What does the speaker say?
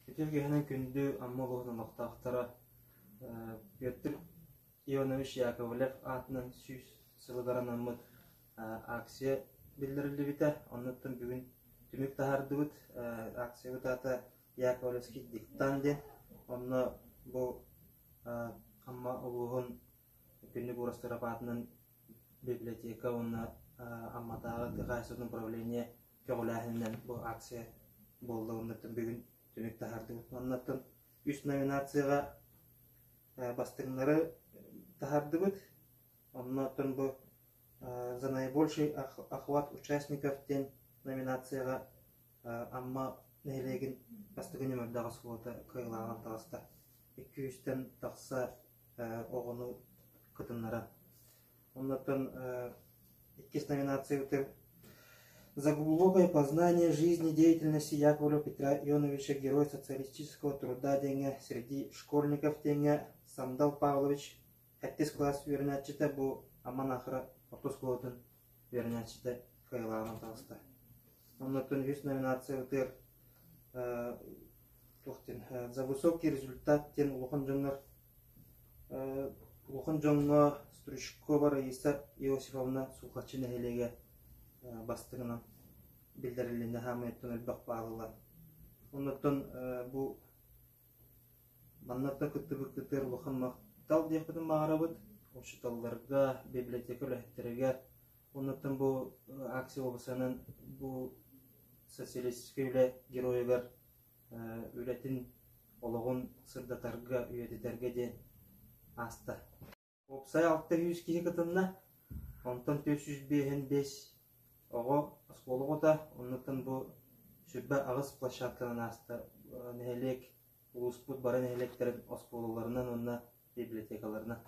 Үтүө киһинэн күндү Амма улууһун олохтоохторо Петр Ионович Яковлев аатынан 100 сылыгар анаммыт акция биллэриллибитэ. Оннуттан бүгүн түмүк таһаардыбыт. Акциябыт аата Яковлевский диктант диэн. Онно бу Амма улууһун Күннүк Уурастыырап аатынан библиотека уонна Амматааҕы тыа хаһаайыстыбатын управление көҕүлээһининэн бу акция буолла уоннаттан бүгүн түмүк таһаардыбыт. Оннуттан үс номинацияҕа бастыҥнары таһаардыбыт. Оннуттан бу «За наибольший охват участников» диэн номинацияҕа Амма нэһилиэгин бастакы нүөмэрдээх оскуолата кыайыылааҕынан таҕыста. 200-тэн тахса оҕону кытыннаран. Оннуттан иккис номинациябытыгар «За глубокое познание жизнедеятельности Яковлева Петра Ионовича Герой социалистического труда» диэҥҥэ среди школьников диэҥҥэ Сандал Павлович сэттис кылаас үөрэнээччитэ бу Амма Наахара орто оскуолатын үөрэнээччитэ кыайыылааҕынан таҕыста. Оннуттан үһүс номинациябытыгар туох диэн «За высокий результат» диэн улахан дьоннор улахан дьоҥҥо Стручкова Раиса Иосифовна Сухачи нэһилиэгэ бастыҥынан биллэрилиннэ хаамыйаттан элбэх баалылар. Оннуттан бу маннаттан кыттыбыккытыгар улахан махтал диэхпитин баҕарабыт. Учууталларга, библиотека үлэһиттэригэр оннуттан бу акция уопсайынан бу социалистическай үлэ геройугар үлэтин олоҕун сырдатарга, үйэтитэргэ диэн ааста. Уопсай 600 киһи кытынна, онтон 455 оҕо оскуола оҕото, оннуттан бу 28 площадканан ааста нэһилиэк, улууспут бары нэһилиэктэрин оскуолаларынан уонна библиотекаларынан.